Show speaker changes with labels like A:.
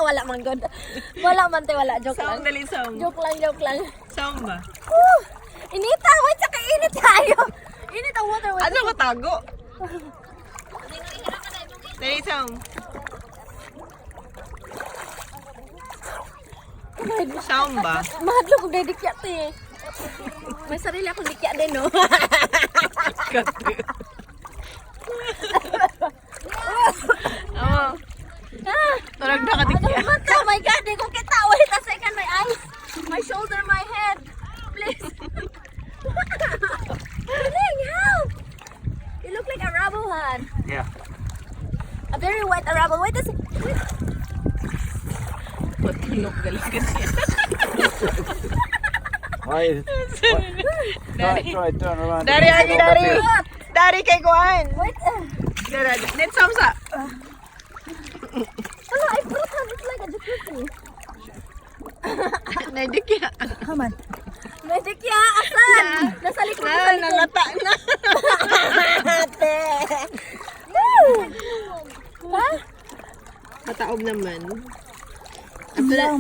A: Wala man gud. Wala man te, wala, joke
B: Saom
A: lang.
B: dali, saom.
A: Joke lang, joke lang.
B: Saom ba?
A: Woo! Inita, wait, saka init tayo. Init ang water. Wait.
B: Ano ka tago? Dali, saom. Saom ba?
A: Mahadlok og dikya te. May sarili akong dikya din, no?
B: Oo.
A: Ah!
B: Turag na ka dikya.
A: Ano ba? Oh my God, di ko kita. Wait a second, my eyes, my shoulder, my head. Please. Galing, help! You look like a rabble, han.
C: Yeah.
A: A very white arable. Wait a second. Wait.
B: Patulog dali kasi.
C: Why? Try, try, turn around.
B: Dari, Agi, dari. Dari kay kuan.
A: Wait.
B: Dari, net saom sa.
A: Ano, I put han. It's like a jacuzzi.
B: Nay dikya.
A: May dikya, asan? Nasa likod,
B: Na,
A: nasa likod.
B: nalata na.
A: Ate. Woo! Ha?
B: Mataob naman. Ato na,